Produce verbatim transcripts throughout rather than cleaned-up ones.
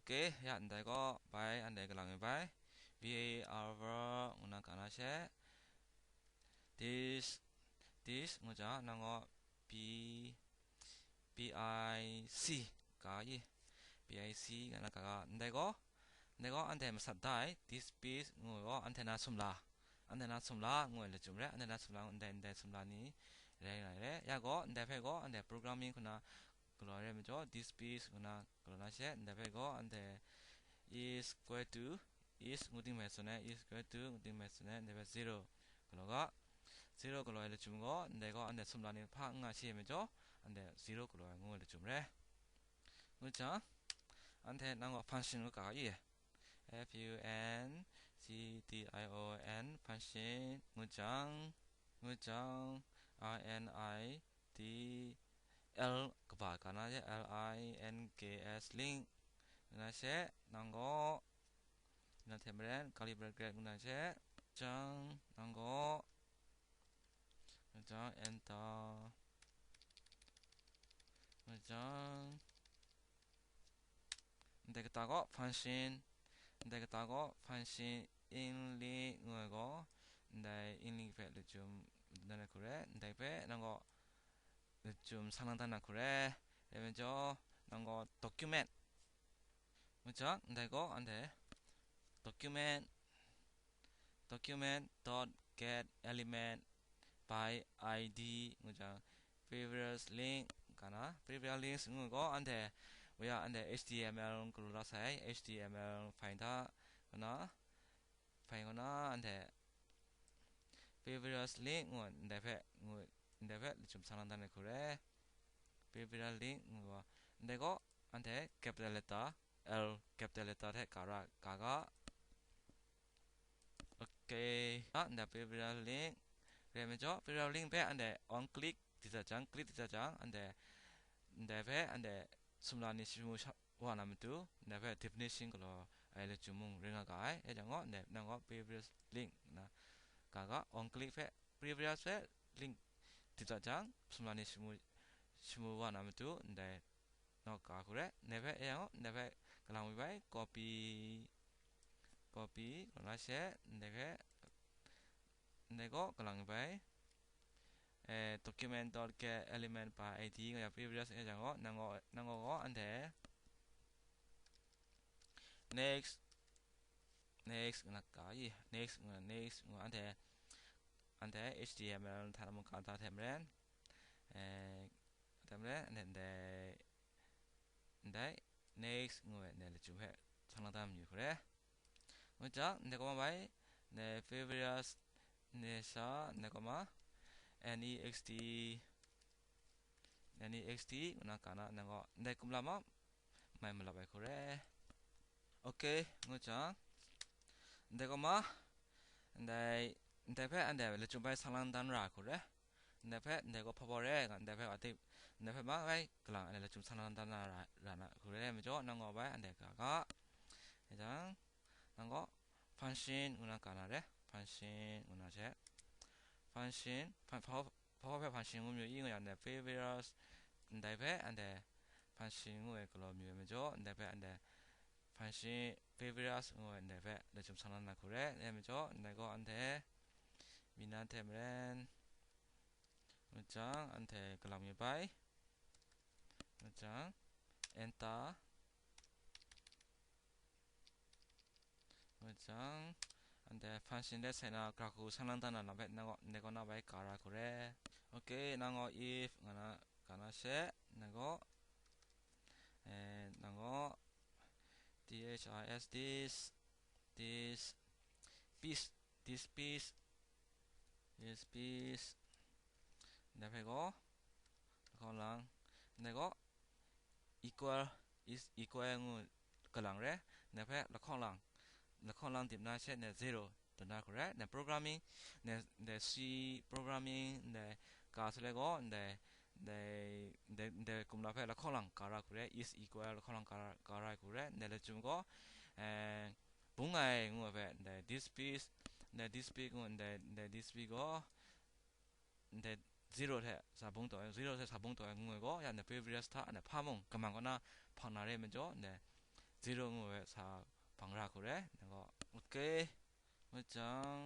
Oke, ya ndai gaw bai anhte kalang mi bai. B A R ngu na ka na she. This, this ngu jang, nang gaw B, B I C ka i. B I C nga na ka ga. Ndai gaw, ndai gaw anhte masat da ai. This piece ngu gaw anhte na sumla. Anhte na sumla ngu ai lachyum re. Anhte na sumla ngu ndai, ndai sumla ni rai nga ai re. Ya gaw, ndai hpe gaw anhte programming hku na galaw ai re majaw, this piece ngu na galaw na she, ndai hpe gaw anhte is equal to, is ngu ting mai tsun ai, is equal to ngu ting mai tsun ai, ndai hpe zero galaw ga. Zero galaw ai lachyum gaw, ndai gaw anhte sumla ni hpa n nga shi ai majaw, anhte zero galaw ai ngu ai lachyum re. Ngu jang, anhte nang gaw function ngu ka i, F U N C T I O N, function, ngu jang, ngu jang, I N I T L, kaba ka na je, L I N K S, link, ngu na she, nang gaw, na hte maren, curly bracket, ngu na she, jang, nang gaw, ngu jang, enter, ngu jang, ndai kata gaw function, ndai kata gaw function inli ngu ai gaw, ndai inli hpe lachyum dan ai hku re, ndai hpe nang gaw lachyum sang lang dan ai hku re, rai majaw, nang gaw document, ngu jang, ndai gaw anhte document, document dot get element by I D ngu jang, previous link ka na, previous links ngu gaw anhte, wa ya anhte H T M L galaw la sai, H T M L file hta, ka na, file kaw na anhte previous link ngu ndai hpe, ngu ndai hpe lachyum sang lang dan ai hku re. Previous link ngu gaw, ndai gaw anhte capital letter L, capital letter hte ka ra, ka ga. Ok, a, ndai previous link rai majaw, previous link hpe anhte on click di dat jang, click di dat jang, anhte ndai hpe anhte sumla ni shamu sha-, wa na matu, ndai hpe definition galaw ai lachyum mung rai nga ga ai. E jang gaw, ndai nang gaw previous link na ka ga, on click hpe, previous hpe link di dat jang, sumla ni shamu, shamu wa na matu, ndai naw ka hku re, ndai hpe, e yang gaw, ndai hpe kalang mi bai, copy, copy, galaw na she, ndai hpe, ndai gaw kalang mi bai, eh, document dot get element by I D nga ya previous e jang gaw, nang gaw, nang gaw gaw anhte next, next nga ka i, next nga, next nga anhte, anhte H T M L hta na mung ka da hte maren, eh, hta maren, anhte ndai, ndai next ngu ai ndai lachyum hpe sang lang dan mayu hku re. Ngu jang, ndai gaw ma bai, ndai previous, ndai sha, ndai gaw ma, N E X T, N E X T, ngu na ka na, ndai gaw, ndai kumla ma, mai malap ai hku re. Ok, ngu jang, ndai gaw ma, ndai, ndai hpe anhte lachyum bai sang lang dan ra hku re. Ndai hpe, ndai gaw hpa baw re, nga ndai hpe wa tip, ndai hpe ma bai, kalang anhte lachyum sang lang dan na ra, ra na hku re ai majaw, nang gaw bai, anhte ka ga. E jang, nang gaw function ngu na ka na re, function ngu na she. Function, fun-, hpa, hpa hpe function ngu mayu i nga yang, ndai previous, ndai hpe anhte function ngu ai galaw mayu ai majaw, ndai hpe anhte function previous ngu ai ndai hpe lachyum sang lang na hku re ai majaw, ndai gaw anhte mi na hte maren, ngu jang, anhte kalang mi bai, ngu jang, enter, ngu jang, anhte function de sai na, gara hku sang lang dan na lam hpe, nang gaw, ndai gaw na bai ka ra hku re. Ok, nang gaw if nga na, ka na she, nang gaw, eh, nang gaw, T H I S, this, this, piece, this piece, this piece, ndai hpe gaw, lahkawng lang, ndai gaw, equal, is equal ngu kalang re, ndai hpe lahkawng lang, lahkawng lang dip na she, ndai zero, tawn na hku re, ndai programming, ndai, ndai C programming, ndai ka sa le gaw, ndai, ndai, ndai, ndai kumla hpe lahkawng lang ka ra hku re, is equal lahkawng lang ka ra, ka ra hku re, ndai lachyum gaw, eh, bung ai ngu ai hpe, ndai this piece, ndai this piece ngu, ndai, ndai this piece gaw, ndai zero hte sa bung taw ai, zero hte sa bung taw ai ngu ai gaw, ya ndai previous hta, ndai hpa mung, kamang kaw na hpang na re ai majaw, ndai zero ngu ai sa bang ra hku re, nang gaw, okay, ngut jang,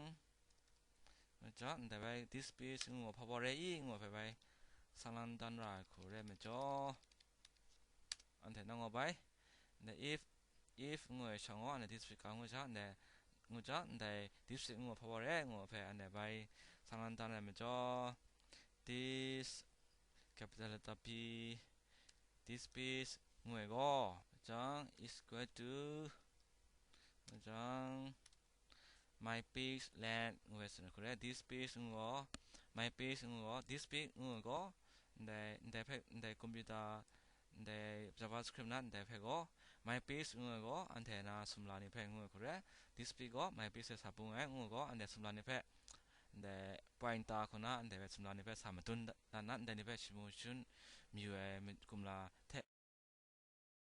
ngut jang, ndai bai this page ngu ai hpa baw re i ngu ai hpe bai sang lan dan ra ai hku re majaw, anhte nang gaw bai, ndai if, if ngu ai shang gaw, anhte this page ka ngu jang, ndai, ngu jang, ndai this page ngu ai hpa baw re ngu ai hpe anhte bai sang lan dan ai majaw, this capital letter P, this page ngu ai gaw, jang is equal to, jang, my page length ngu ai sa na hku re, this page ngu gaw, my page ngu gaw, this page ngu ai gaw, ndai, ndai hpe, ndai computer, ndai JavaScript na ndai hpe gaw, my page ngu ai gaw, anhte na sumla ni hpe ngu ai hku re, this page gaw, my page hte sa bung ai ngu ai gaw, anhte sumla ni hpe, ndai pointer hku na ndai hpe sumla ni hpe sa madun dan na, ndai ni hpe shamu shun mayu ai kumla hte,